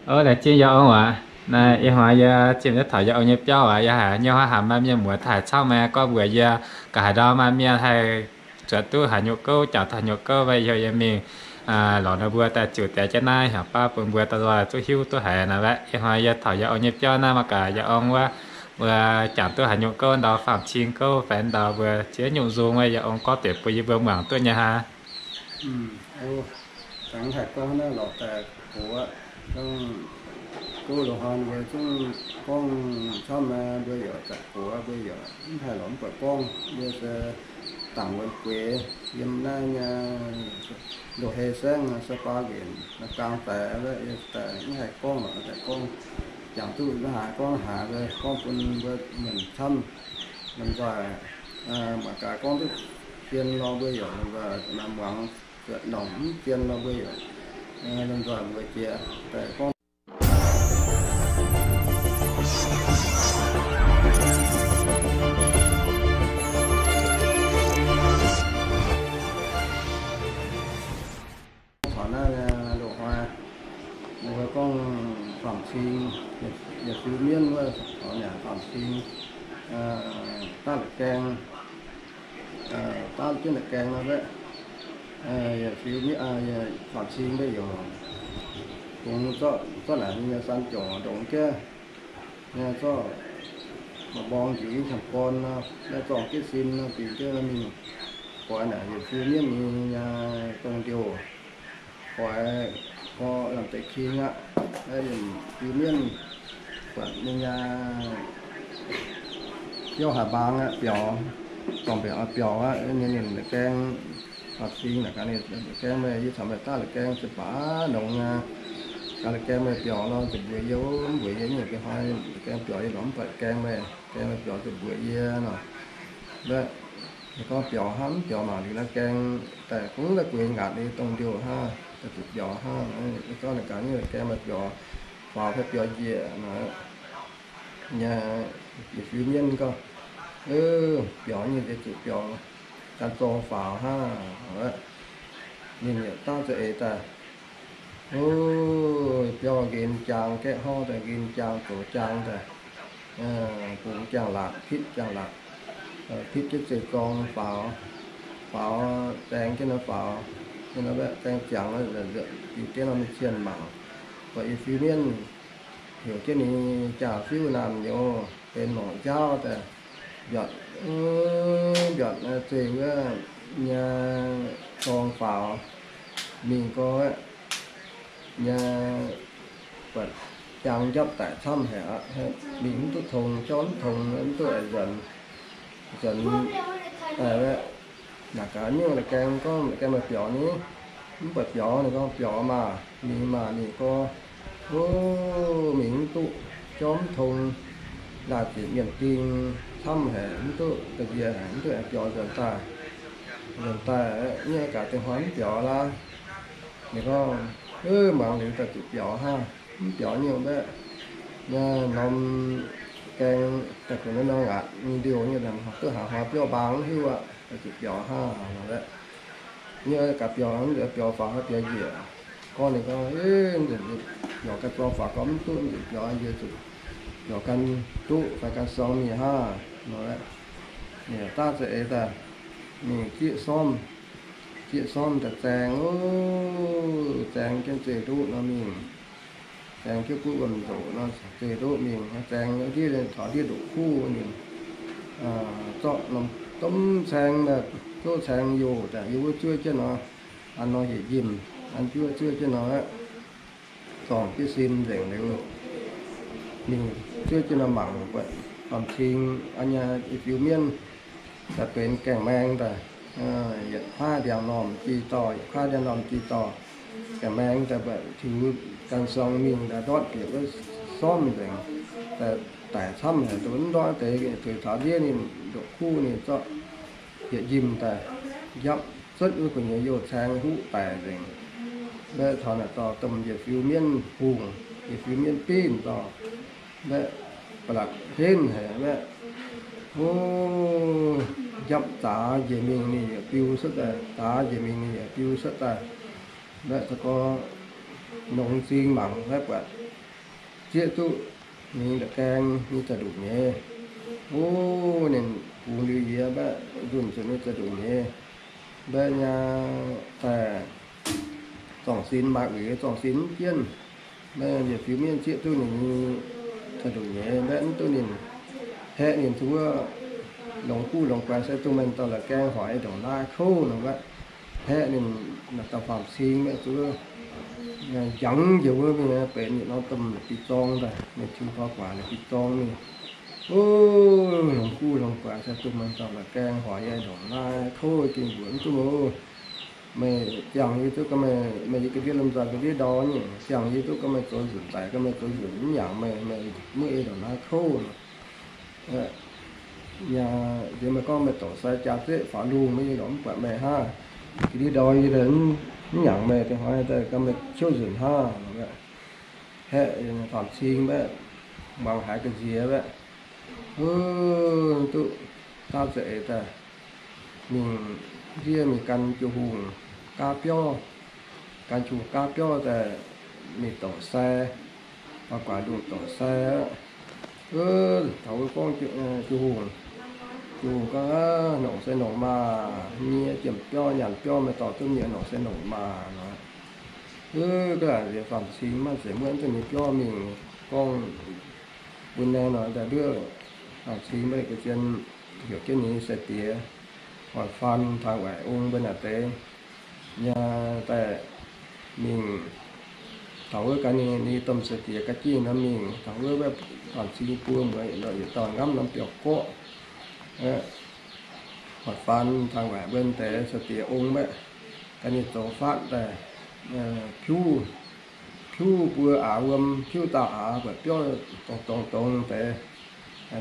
Ov, laengz zingh yie ong aac. Naaiv ih hnoi yie zimh jienv taux yie ong nyei biauv aac, yie haiz nyei hnoi haiz maaih mienh muoz taux haaix camv, meih gorngv mbuox yie, gaax haaix ndau maaih mienh haih zuotc duqv haaix nyungc gouv, jangx duqv haaix nyungc gouv, mv baac yie mingh lorz ninh mbuo daaih ziux deix jienv naaiv, heuc baav bun mbuo daaih nzoih zuqv hiuv duqv haiz naaic. Ih hnoi yie taux yie ong nyei biauv naaiv, mangc gaax yie ong wuov, mbuo jangx duqv haaix nyungc gouv, ndau faam-cing gouv fai ndau mbuo ziex nyungc nzung, yie ong gorngv deix bun yie mbuo muangx duqv nyei hnangv. Dangh haih gorngv naaiv lorz daaih gox, gorngv gouv loz-hnoi mbuo zungv gorngv camv, mbuo yaac zaqc gox, mbuo yaac mv haih lorz mv buatc gorngv. Yie se dangc wuonx gueix yiem naaiv nyei ndoh hei saengv, saa baa nqenc, gaang daic, yie daaih mv haih gorngv lorz daaih gorngv, jangx duqv haaix gorngv haaix, gorngv bun mbuo muonc camv. Lomh nzoih mangc gaax gorngv duqv zien nor mbuo yaac lomh nzoih muangx, zuotc longc mv zien nor mbuo yaac lomh nzoih mbuox jiex daaih gorngv. Taux naaiv loz-hnoi, ninh mbuo gorngv faam-cing, yietc fiuv mienv wuov taux nyanc faam-cing, daav la'gaeng, daav jienv la'gaeng nor mbaeqv, yietc fiuv mienv, faam-cing mbaeqv yaac kungx zorqv naaic ninh nyei san jomc ndongx jienv, zorqv mborng njiec nyei qangx gorn nor, mbaeqv zorng jienv sin nor, bingx jienv mingh, goix naaic yietc fiuv mienv nyei dongh ndiouh, goix gorx lamh deix king aqv, yietc fiuv mienv buatc ninh nyei biauv haaix mbaang aqv, biaux, zorngh mbiaauc biaux aqv, ninh ninh la'gaeng, faam-cing naaic gaax ninh, la'gaeng meih, yie caux meih daav la'gaeng se baac longx aqv. Gaax la'gaeng meih biaux nor, zuqc mbuox yie, mv mbuox yie nyei, ga'hnoi la'gaeng biaux yie lorz mv buatc gaeng meih, gaeng meih biaux zuqc mbuox yie nor. Mbaeqv ninh gorngv biaux hnangv, mv biaux mangc liuz naaiv gaeng daaih kungx daaih gueix ngaatc nyei dongh ndiouh hnangv, daaih zuqc biaux hnangv. Ninh gorngv naaic gaax nyei, la'gaeng meih biaux faaux fai biaux njiec nor. Nyei, yietc fiuv mienv gorngv, biaux nyei, deix zuqc biaux gan zorng faaux hnangv. Ninh yietc daav za'eix daaih, o, biauv nqen jaang gaeqv horv daaih, nqen jaang zoux jaang daaih, bungx jaang-laatc, pitv jaang-laatc, pitv jienv zeiv-zorng faaux, faaux, zaeng jienv nor faaux, zaeng ziangx, diuc jienv nor mingh cien mangc, buatc yietc fiuv mienv heuc jienv ninh jaa-fiuv naamh nyouz benx longc njaauv daaih mbiaatc, mbiaatc zeih wuov nyei zorng faaux mingh gorx nyei, buatc jaang njapv daic camv haic aqv. Mingh mv duqv tongx, jauv mv tongx, mv duqv nzuonx, nzuonx, naaic gaax nyungc la'gaeng gorngv, la'gaeng meih biaux ni? Mv buatc biaux. Ninh gorngv biaux maah, mingh maah. Ninh gorngv, o, mingh mv duqv, jauv mv tongx, laah ziqc mienh ding camv haic, mv duqv ga'nziex haic, mv duqv aengx biaux nzuonx daaih. Nzuonx daaih nyungc gaax deix hnoi mv biaux laav. Ninh gorngv, mangc liuz daaih zuqc biaux hnangv, mv biaux nyungc mbaeqv nyei norm gaeng daaih kungx naaiv nor ngaatc nyei ndiouh nyei, duqv haaix hnoi biauv mbaang mv hiuv aqv, daaih zuqc biaux hnangv nor. Nyungc gaax biaux, biaux faaux fai biaux njiec. Gorngv ninh gorngv, biaux gan zorng faaux gorngv mv duqv, njiec biaux njiec zuqc biaux gan duqv fai gan sorng mingh hnangv nor. Ninh daav za'eix daaih mingh zieqv sormv, zieqv sormv daaih zaeng, o, zaeng jienv zeiv-nduqv nor mingh, zaeng jienv guv wuom-ndoqc nor, zeiv-nduqv mingh, zaeng ndiev taux ndiev ndoqc kuv mingh, zorqv norm domh caeng, zouv caeng youh daaih, yiem wuov zuov jienv nor, an nor yietc njimh, an juov zuov jienv nor, zorngh jienv sin nzengc liuz, ninh zuov jienv nor mangc buatc faam-cing an nyei i fiu mienv daaih benx gaengh maeng daaih, yietc kaav ndiangx-normh jiex dorh, yietc kaav ndiangx-normh jiex dorh, gaengh maeng daaih buatc tiux gan sorng mingh daaih ndortv bieqc wuov sormv nzengc, daaih daic camv haic, ndortv deix zuqc taux ndiev ninh ndoqc kuv ninh zorqv yietc njimh daaih njapv cuotv wuov gu'nyuoz youh caeng huqv daic nzengc. Mbaeqv taux naaic dorh domh yietc fiu mienv hungh, yietc fiu mienv binv dorh, mbaeqv ba'laqc henv haic mbaeqv, o, njapv zaax njiec mingh ninh yaac biu cuotv daaih, zaax njiec mingh ninh yaac biu cuotv daaih. Mbaeqv za'gengh nongx m'zing mangc maiv buatc, zieqv duqv ninh la'gaeng nyei za'nduqc nyeiz. O, ninh bungx liuz yie mbaeqv nzunh zuqc ninh za'nduqc nyeiz. Mbaeqv nyei daaih zorng-sin, maaih uix zorng-sin mv jienv. Mbaeqv yietc fiuv mienh zieqv duqv ninh nyei za'nduqc nyeiz, mbaeqv mv duqv ninh haeqv ninh zuqc wuov longc guv longc guaix se dongh mienh dorh la'gaeng hoic ndongc naaiv kouv nor mbaeqv haeqv ninh. Naaiv dauh faam-cing mbaeqv zuqc wuov jangx njiec wuov mingh benx yietc norm domh la'bieiv-zorng daaih, mingh tiux faaux guaax la'bieiv-zorng mingh. O, longc guv longc guaix se dongh mienh dorh la'gaeng hoic yie ndongc naaiv kouv gengh mbuox mv duqv oc. Meih ziangh yie duqv ga'naaiv, meih yie ga'ndiev lomh nzoih ga'ndiev ndau nyei, ziangh yie duqv ga'naaiv, meih zoux nzunc daic ga'naaiv, meih zoux nzunc mv nyanc meih, meih mv ei ndongc naaiv kouv nor. Yaac nziex meih gorngv meih dorc sai jaa zeqv faaux lungh, meih yie lorqc mv buatc meih hnangv. Ga'ndiev ndau yie mv nyanc meih, da'hnoi daaih ga'naaiv meih ciouv nzunc hnangv. Haeqv faam-cing mbaeqv muangx haiz ga'nziex mbaeqv, duqv daav za'eix daaih mingh ndiev mingh gan jiu-hungh gaav biauv, gan jiu-hungh gaav biauv daaih mingh dorc sai, faaux guaax lungh dorc sai aqv. Taux wuov gorngv jiu-hungh, jiu-hungh gorngv, Nongc se nongc maah! Nyie jiem biauv nyanc biauv, meih dorh duqv nyie nongc se nongc maah! Nor, ga'naaiv nziex faam-cing maaih zeiz muonv duqv ninh biauv mingh gorngv bun naaiv nor daaih nduov faam-cing maiv ga'zien heuc jienv ninh sai-diex Hoic-Faan, Tangx-Waaic, Ong mbuo naaic deix nyei daaih mingh taux wuov gan ninh, ninh domh sai-diex ga'jiex nor mingh taux wuov, faam-cing buo muoz yietc dorn nqamv norm biauv-gorqv. Hoic-Faan, Tangx-Waaic mbuo deix sai-diex Ong mbaeqv gan ninh zoux faatv daaih piuv, piuv buo aax wuom, piuv dauh aax buatc biauv dongz dongz deix,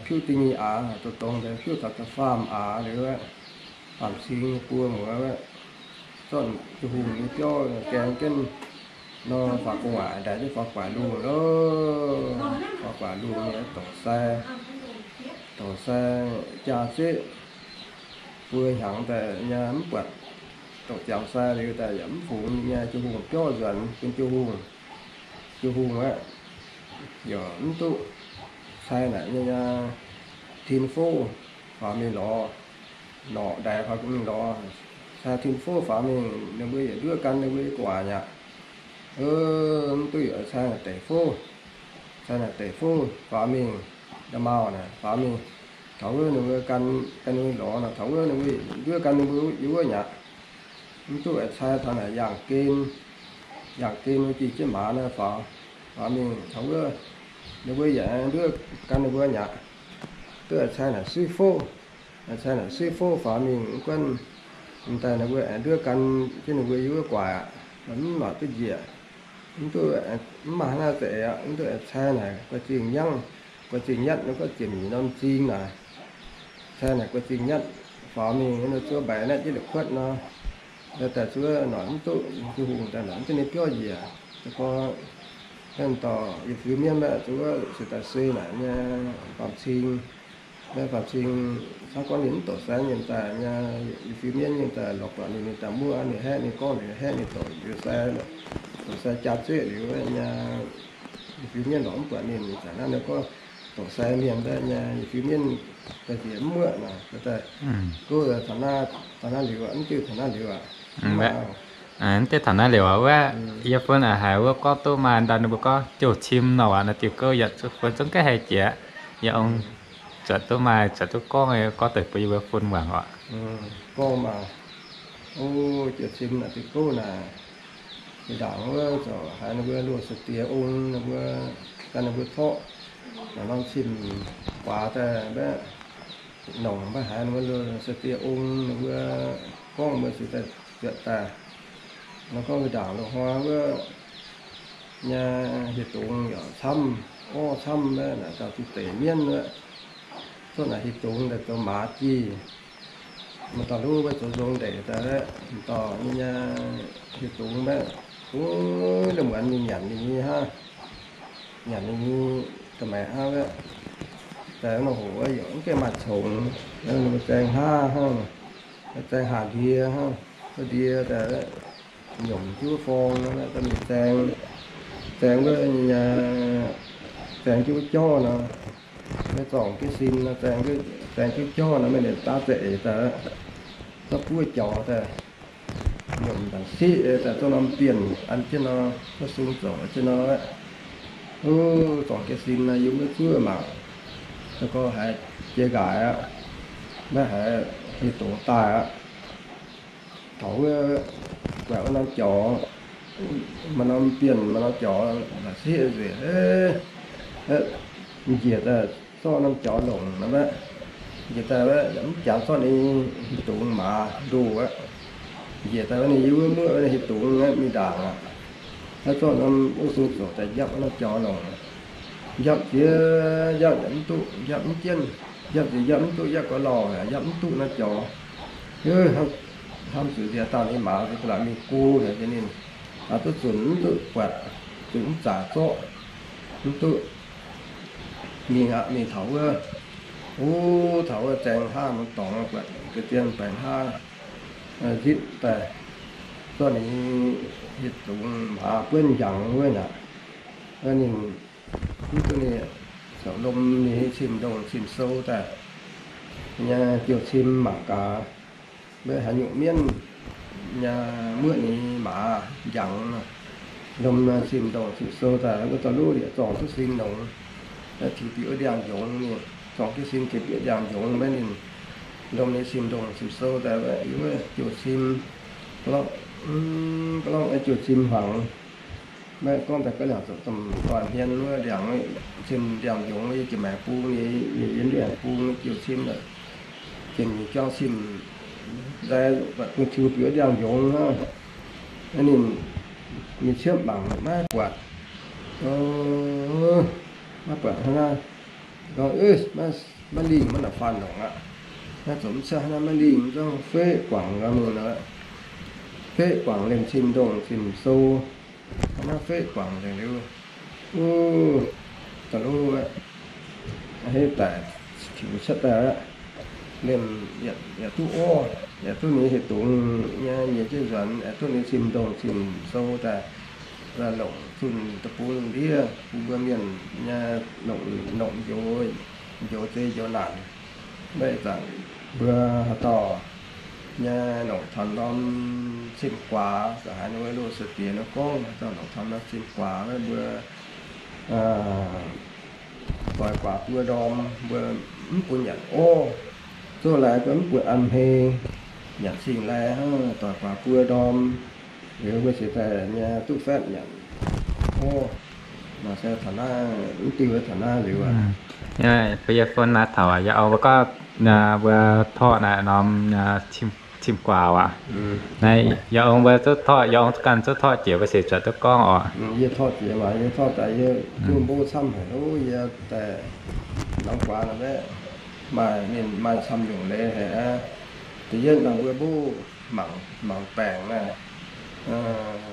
piuv dingh nyei aax dongz dongz deix, piuv taux da'faam aax liuz, faam-cing buo muoz zorqv jiu-hungh nyei biauv gaeng jienv nor, faaux gu'nguaaic ndaix jienv faaux guaax lungh loh. Faaux guaax lungh nyei dorc sai, dorc sai jaa zeqv buo hnyangx daaih nyei mv buatc, dorc jangx sai liuz daaih yaac mv fungx nyei jiu-hungh biauv nzuonx bun jiu-hungh. Jiu-hungh aeqv, yaac mv duqv sai naaic nyei tin-fov faaux mingh lorz, norqc ndaix faaux mingh lorz. Sai tin-fov faaux mingh, ninh mbuo yietc nduov gan ninh mbuo nyei gu'nguaaic aqv. Mv duqv yaac sai naaic deic-fov, sai naaic deic-fov faaux mingh, nda'maauh naaic faaux mingh, taux wuov ninh mbuo gan, gan ninh mbuo lorz nor, taux wuov ninh mbuo nduov gan ninh mbuo yiem wuov aqv. Mv duqv aengx sai taux naaic yaangh gen, yaangh gen wuov jiex jienv maaz naaiv faaux, faaux mingh taux wuov ninh mbuo yaac nduov gan ninh mbuo aqv. Duqv aengx sai naaic suiv-fov, sai naaic suiv-fov faaux mingh, mv gunv m'daaih ninh mbuo aengx nduov gan jienv ninh mbuo yiem wuov gu'nguaaic aqv, mv noic duqv njiec. Mv duqv, mv maaih hnangv naaiv za'eix aqv. Mv duqv aengx sai naaic guai-zingh nyangv, guai-zingh nyatv nor gorngv ziepc nyeic norm m'zing naaic. Sai naaic guai-zingh nyatv faaux mingh, nor zuov mbaix naaiv jienv la'kuotv nor, daaih zuov noic mv duqv, jiu-hungh daaih noic mv duqv ninh biauv njiec. Gorngv dorh yietc fiuv mienv mbaeqv zuov se daaih se naaic nyei faam-cing, mbaeqv faam-cing caux gorngv ninh mv dorc sai nyei daaih nyei, yietc fiuv mienv nyei daaih lorz buatc ninh, ninh daaih muoqv ninh, haeqv ninh, gorngv ninh haeqv ninh dorc liuz sai, dorc sai jaa zeqv liuz nyei, yietc fiuv mienv lorz mv buatc ninh, ninh zanc naaiv ninh gorngv dorc sai mienh daaih nyei, yietc fiuv mienv daaih njiec mv muoqv naaic, daaih gouv taux naaiv, taux naaiv liuz aqv, mv diuh taux naaiv liuz aqv. Mv diuh taux naaiv liuz aqv. Wuov yie fun a'haiz wuov gorngv duqv maaih ndau ninh mbuo gorngv jouh cim nor aqv, naaiv diuh gouv yietc fun zungv gaengh haih jiex. Yie ong zuotc duqv maaih, zuotc duqv gorngv, gorngv deix bun yie mbuo fun muangx oc. Gorngv maaih, o, jouh cim naaic diuh gouv naaic, ih ndaangc wuov zoux haiz ninh mbuo loz sai-diex ong ninh mbuo, gan ninh mbuo corqv norm cim-guaax daaih mbaeqv, nongc mbaeqv haiz ninh mbuo loz sai-diex ong ninh mbuo gorngv mbuo zuqc daaih zuotc daaih. Nor gorngv ih ndaangc loz-hnoi wuov nyei hieh dungz yaac camv, orv camv mbaeqv naaic dauh zinh deic mienv wuov, zorqv naaic hieh dungz daaih zoux maaz jih. Maaih dauh luv mbaeqv zoux nzong ndeic daaih, dauh nyei hieh dungz mbaeqv, uv, lungh muonz mingh nyanc ninh nyei hnangv, nyanc ninh nyei da'maeqc hnangv wuov. Daaih nor hoc wuov yaac mv gaengh maaih congx, ninh mbuo zaeng hnaav hnangv, zaeng haah ndie hnangv, ndie daaih nyomc jienv wuov forng, daaih mingh zaeng. Zaeng wuov, zaeng jienv wuov jorngv nor, maiv zorngc jienv sin nor, zaeng jienv jorngv nor, maiv ninh daav za'eix daaih, zorqv buov jaux daaih, nyomc daaih siqv daaih, zorqv norm bienh an jienv nor, zorqv sung zoux jienv nor, zorngc jienv sin nor, yiem wuov zuov mangc, gorngv haiz jiex nqaaix aqv, maiv haiz hieh dungz daaih aqv. Taux wuov guaix wuov norm jaux, maaih norm bienh, maaih norm jaux, la'siqv nzueic, njiec daaih zorqv norm jaux longc nor, njiec daaih yaac mv jangx zorqv ninh hieh dungz maaz ndoh aqv. Njiec daaih ninh yiem wuov muoqv hieh dungz mingh ndaangc aqv. Naaiv zorqv norm wuov sung zoux daaih njapv norm jaux longc. Njapv ziex njapv yaac mv duqv, njapv mv jienv, njapv ziex njapv mv duqv, njapv gauh lauh, njapv mv duqv norm jaux. Hnamv zuqc nziex dauh ninh maaz za'gengh mingh go haic, ninh duqv zunc mv duqv buatc, zunc mv zaqc zorqv, mv duqv. Mingh aqv, mingh taux wuov, o, taux wuov zaeng hnangv muonz dorngx buatc ga'zien baengc hnangv, nzipv daaih, zorqv ninh hieh dungz maaz buonv njangx wuov aqv. Ninh mv duqv ninh, lomh ninh cim-ndongh cim-sou daaih, nyei jouh cim mangc gaax, maiv haaix nyungc mienv nyei muoqv ninh maaz njangx. Lomh cim-ndongh cim-sou daaih, wuov dauh luv liepc zorngc duqv sin longx, tiux bieqc wuov ndiangx-njongz, zorngc jienv sin tiux bieqc ndiangx-njongz, maiv ninh lomh ninh cim-ndongh cim-sou daaih, wuov jouh cim, ga'lorngv, ga'lorngv jouh cim hmuangx. Maiv gorngv daaih ga'liangc zoux domh doic hmien wuov, liangc cim ndiangx-njongz yie jiex maengx bung, yie yiem ndiangx bung jouh cim, jiex mingh jauv cim, nzai bung tiux bieqc ndiangx-njongz hnangv. Ninh mingh ciepv mangc maiv buatc, maiv buatc hnangv naaiv. Gorngv, maiv lingh, maiv nor faanh longc aqv. Naaiv zoux mv ciangv hnangv naaiv maiv lingh, zungv feqv guangc gau mingh nor, feqv guangc liemh cim-ndongh cim-sou. Hnangv naaiv feqv guangc nzengc liuz, wuov da'luv aqv, a'hneiv daic tiux cuotv daaih aqv. Liemh yaac duqv orv, yaac duqv ninh hieh dungz nyei nyiex jienv nzuonx, yaac duqv ninh cim-ndongh cim-sou daaih longc zunh deic-bung lungh ndiev bun mbuo mienh nyei longc, longc njoux, njoux zei njoux naanc. Maiv zanc mbuo haaix dauh nyei longc taux norm cim-guaax, za'gengh haaix nyungc wuov loz-sou diex nor gorngv, haaix dauh longc taux norm cim-guaax, mbuo doix guaax buo ndorm, mbuo mv bun nyanc orv. Zouv laai mbuo mv bun an hmei nyanc cing laai hnangv, doix guaax buo ndorm liuz mbuo cingx daaih nyei duqv fatv nyanc orv. Nor se taux naaiv, mv diuh taux naaiv liuz aqv. Mbuo yie fun naaiv taux aqv, yie oix mbuo gorngv mbuo torqv naaiv norm cim-guaax aqv. Naaiv yie ong mbuo zuqc torqv, yie ong ganh zuqc torqv jiex mbuo se zuotc duqv gorngv oc. Yie torqv jiex maah, yie torqv daaih yie zungv mbo camv haic loh, yie daaih norm guaax naaiv mbaeqc maaih mienh maaih camv nyungc leiz haic aqv. Da'yietv nor mbuo mbuo mangc, mangc baengc naaiv,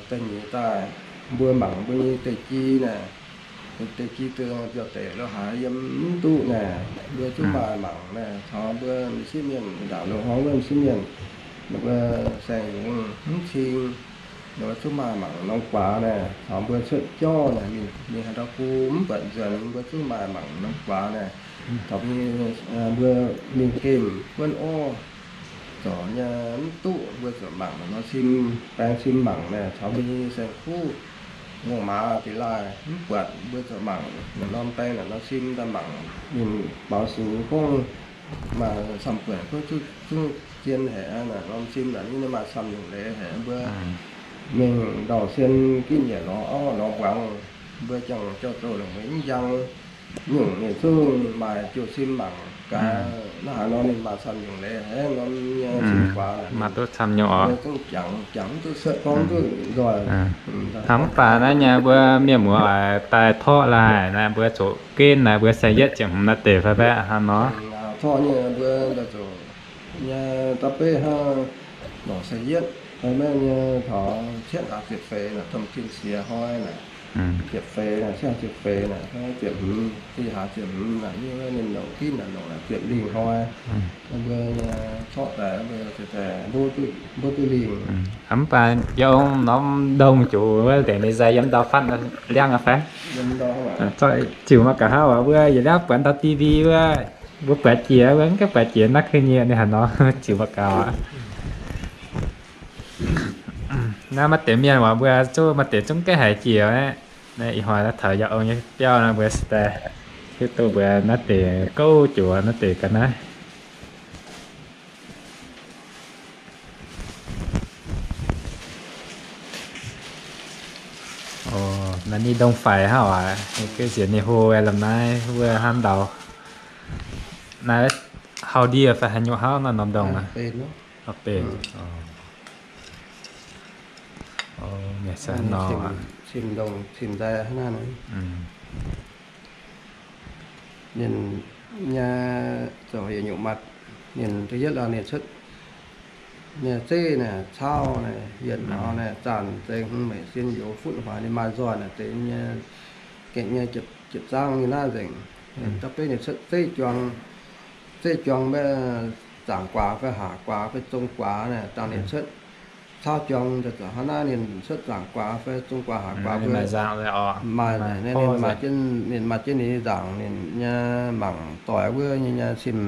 da'nyeic daaih mbuo mangc mbuo nyei deic-gi naaiv, deic-gi dongh biauv-deic lo haaix yiem mv duqv naaiv, mbuo zungv maaih mangc naaiv. Taux mbuo m'sieqv mienh, ndaangc loz-hnoi wuov m'sieqv mienh, mbuo saeng-yungz mv cing, mbuo zungv maaih mangc norm guaax naaiv. Taux mbuo cuotv jauv naaic, mingh haaix ndau bung mv buatc nzuonx, mbuo zungv maaih mangc norm guaax naaiv. Taux mbuo mingh gemh buonv orv, zorc nyei mv duqv, mbuo zuqc mangc norm cim, baeng cim mangc naaiv. Taux mbuo nyei saeng-kuv, ngongh maaz deix laaih mv buatc, mbuo zuqc mangc norm baeng norm cim daaih mangc. Ninh baaux sux gorngv maaih camv-buonc gorngv zungv zien haic aqv, norm cim naaic ninh maaih camv nyungc leiz haic. Mbuo mingh ndau-sien ginv nyiec lorz auv lorz mbuangz, mbuo jangx jauv-douh longc mbuo mv njang. Nyungc ninh zungv maaih jiu-cim mangc gaax. Naaiv haaix nor ninh maaih camv nyungc leiz haic, norm nyei cim-guaax naaic maaih duqv camv nyungc oc. Zungv jangx, jangx mv duqv cuotv, gorngv mv duqv nzoih. Hnangv mv baac naaiv nyei mbuo mienh muoz oix daaih torqv laaih naaiv, mbuo zoux gen naaiv, mbuo se yietv ziepc hmz naaiv deix fai mbaeqc hnangv nor? Torqv nyei mbuo daaih zoux nyei da'beiv hnangv, lorqc se yietv fai mbaeqc nyei taux cietv hlaax ziepc feix naaic, domh tin siex hnoi naaic. ziepc feix naaic, cietv ziepc feix naaic, ziepc hmz, ih hlaax ziepc hmz naaic, yie ninh longc ginv naaic longc ziepc lingh hnoi. Mbuo corqv daaih, mbuo daaih mbuo duqv lingh. Mv baac yie ong norm ndongh ziouc wuov deix ninh nzai yiem ndau fatv liangv aqv fai? Ziouc mangc gaax hnangv oc, mbuo yietc liangv buatc ndau D V wuov, mbuo buatc jiex, mbuo mv gaengh buatc jiex naaiv keuv nyei ninh haaix nor ziouc mangc gaax aqv. Naaiv maaih deix mienh waac mbuo zungv maaih deix zungv gaengh haiz jiex aqv. Naaiv ih hnoi naaiv taux yie ong nyei biauv naaiv mbuo se daaih hiuv duqv mbuo naaiv deix gouv jiex naaiv deix ga'naaiv. Naaiv ninh ndongh faix hnangv oc, ga'sie ninh hlo lamh naaiv wuov hnangv ndau. Naaiv hauh ndie fai haaix nyungc hnangv naaiv norm ndongh naaiv? Benx. Ninh nyei zoux yietc nyungc matc, ninh da'yietv lorqc ninh cuotv nyei zeiv naaic, cauv naaic, yietc nor naaic, zanc nzengc, hmz meic sin youz futv huaax ninh maaih nzoih naaic, deix nyei gengh nyei jiepc zaangv nyei naaiv nzengc. Da'beiv ninh cuotv zeiv juang, zeiv juang maiv zaangc guaax fai haac guaax fai zong guaax naaic, dangh ninh cuotv cauv juang, hnangv naaiv ninh cuotv zaangc guaax fai zong guaax haac guaax, maaih, ninh maaih jienv ninh nzaangc ninh nyei mangc doic wuov nyei, nyei cim,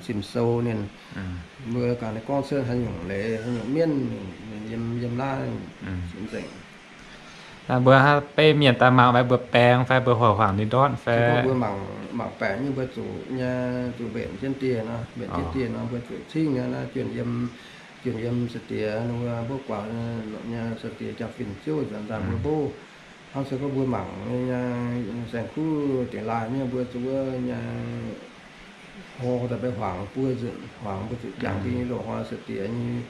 cim sou ninh. Mbuo ganh gorngv cuotv haaix nyungc leiz, haaix nyungc mienv, ninh yiem, yiem naaiv nzengc. Mbuo hnangv beiv mienh daaih mangc fai mbuo baeng fai mbuo hoic huangc ninh ndortv fai? Mbuo mangc, mangc baengc nyei mbuo zuqc nyei, zuqc mbenc jienv dieh nor, mbenc jienv dieh nor mbuo zuqc cingv nyei naaiv juonh yiem, juonh yiem sai-diex, mbuo guaax nyei sai-diex jaa-fin ziouv nzanc mbuo mbuov. Hnangv se gorngv mbuo mangc nyei saeng-kuv dingc laaih nyei mbuo zuqc wuov nyei hlo daaih mbuo huangx buo nzunc, huangx mbuo zuqc jangx mbuo nyei loz-hnoi sai-diex nyei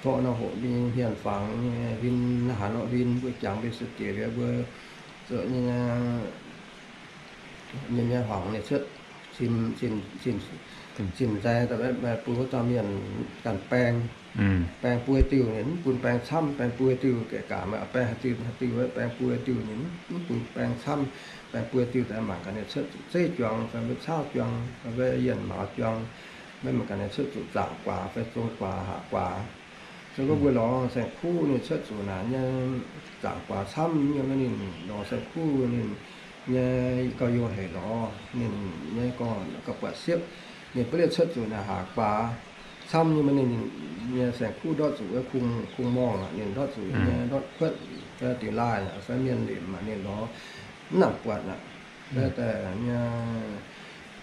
torqv nor hoqc mbuo nyei hmien fangx nyei huin, haaix nor huin mbuo jangx mbuo sai-diex liuz mbuo zuqc nyei, nyei, nyei huangx nyei cuotv cim nzai daaih bun wuov dauh mienh ganh baeng. Baeng buo diuh ninh mv bun baeng camv, baeng buo diuh ga'gaax meih baeng haaix diuh, haaix diuh baeng buo diuh ninh mv bun baeng camv, baeng buo diuh daaih mangc gaax ninh cuotv zuqc zeiv juang fai mbuo cauv juang fai mbuo yienh mauz juang, maiv mangc gaax ninh cuotv zuqc zaangc guaax fai zong guaax haac guaax. Se gorngv mbuo lorz saeng-kuv ninh cuotv zuqc naaic nyei zaangc guaax camv nyei, ninh lorz saeng-kuv ninh nyei gauh yungh hec lorz ninh nyei gauh, gauh buatc siepv. Ninh ba'lieqv cuotv zuqc naaic haac guaax camv nyei, ninh nyei saeng-kuv ndortv zuqc wuov kungx, kungx morngh aqv, ninh ndortv zuqc nyei ndortv kuotv dingc laaih aqv, fai mienh limc aqv, ninh lorz mv nangc buatc aqv. Daaih nyei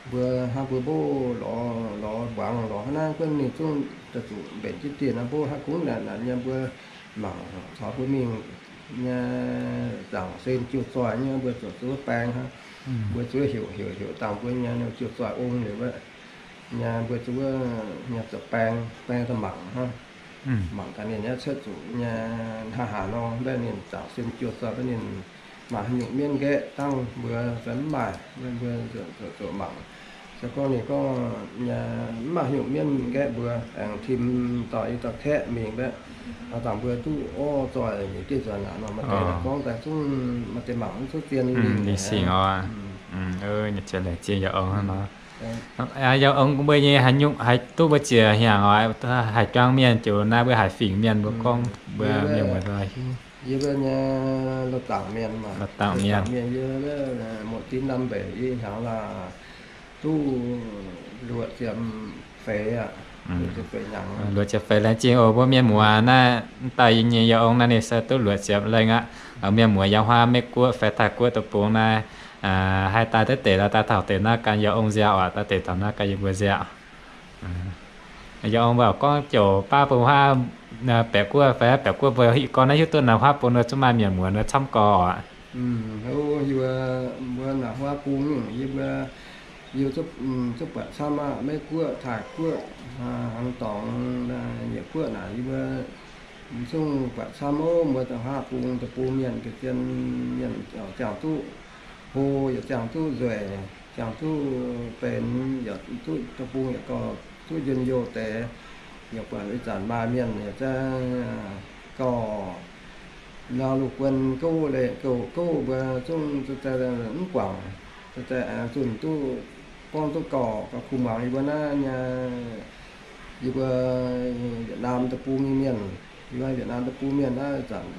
mbuo hnangv mbuo mbuo lorz, lorz mbuangz lorz hnangv naaiv, guonv ninh zungv daaih zuqc mbenc jienv dieh nor, mbuo hnangv kungx naaic naaic nyei mbuo mangc caux mbuo mingh nyei zaangc sen jiu zoih nyei, mbuo zuqc zuqc baeng hnangv. Mbuo zuqc heuc, heuc, heuc dangh mbuo nyei jiu zoih ong liuz wuov nyei, mbuo zuqc wuov nyei zuqc baeng, baeng daaih mangc hnangv. Mangc gaax ninh nyei cuotv zuqc nyei hnangv haaix nor, maiv ninh zaangc sen jiu zoih, maiv ninh maaih haaix nyungc mienv nqaeqv dangh mbuo fai mv maaih, mbuo zuqc, zuqc mangc. Se gorngv ninh gorngv nyei mv maaih haaix nyungc mienv nqaeqv mbuo aengx tim dauh i dauh kaeqv mingh mbaeqv, dangh mbuo duqv orv zoih nyei dieh nzuonx aqv nor, maaih deix gorngv daaih zungv maaih deix mangc mv zuqv zien lingh singx oc. Laengz zingh yaac ong hnangv nor. Yaac ong mbuo nyei haaix nyungc haih duqv mbuo ziec hnyangx oc, haaix juang mienh ziouc naaiv mbuo haaix fingx mienh mbuo gorngv mbuo mienh muoz-doic hiuv. Yie mbuo nyei Loz-Dangc mienh, Loz-Dangc mienh, yie muoc-dinx ndamv mbeix yie hnyangx laaix duqv luoqc ziepc feix aqv. Luoqc ziepc feix laengz zingh oc mbuo mienh muoz naaiv. Mv daaih yie nyei yie ong naaiv ninh se duqv luoqc ziepc lengh aqv. Mienh muoz yiem huaav Meiv-Guoqv fai Taiv-Guoqv deic-bung naaiv, haih daaih duqv deix lorz daaih taux deix naaiv gan yie ong nziaauc oc, daaih deix taux naaiv gan yie mbuo nziaauc. Yie ong mbuo gorngv ziouc baav bung huaav Baeqc Guoqv fai Baeqc Guoqv mbuo gorngv naaiv hiuv duqv naaiv huaav bung nor zungv maaih mienh muoz nor camv gorx aqv. Mbuo naaiv huaav bung yie mbuo, yie zungv buatc camv aqv. Meiv-Guoqv, Taiv-Guoqv, hnangv dorngx Yietc Guoqv naaic yie mbuo zungv buatc camv oc. Mbuo da'huaav bung deic-bung mienh ga'zien mienh ziangh duqv hlo, yaac ziangh duqv nzueic, ziangh duqv benx, yaac duqv deic-bung yaac gauh duqv njien-youh deix. Yaac buatc ih zanc maaih mienh yaac za'gengh gauh Nor lungh guon gouv, gouv mbuo zungv mv guangc, zunh duqv gorngv duqv gauh kuh muangx yie mbuo naaiv nyei, yie mbuo Vietnam deic-bung nyei mienh, yie mbuo Vietnam deic-bung mienh naaiv zanc,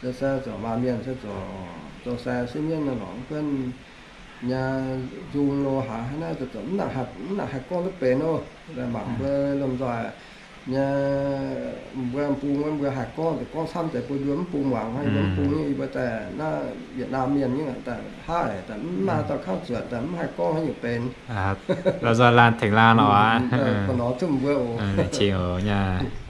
se se zoux maaz mienh se zoux, zoux sai sieqv mienv nor lorqc, guon nyei nzung lo haaix naaiv zoux mv nangc haih gorngv duqv benx oc. Mangc mbuo lomh nzoih nyei, mbuo bung wuov mbuo haih gorngv, gorngv camv deix bun mbuo mv bung muangx, mbuo mv bung nyei, yie mbuo daaih naaiv Vietnam mienh nyei daaih haaix daaih mv maaih dauh kangv zuotc daaih mv haih gorngv haaix nyungc benx. Lomh nzoih laanh tengx laanh oc. Ba'nor zungv mbuo oc. Cingx oc nyei.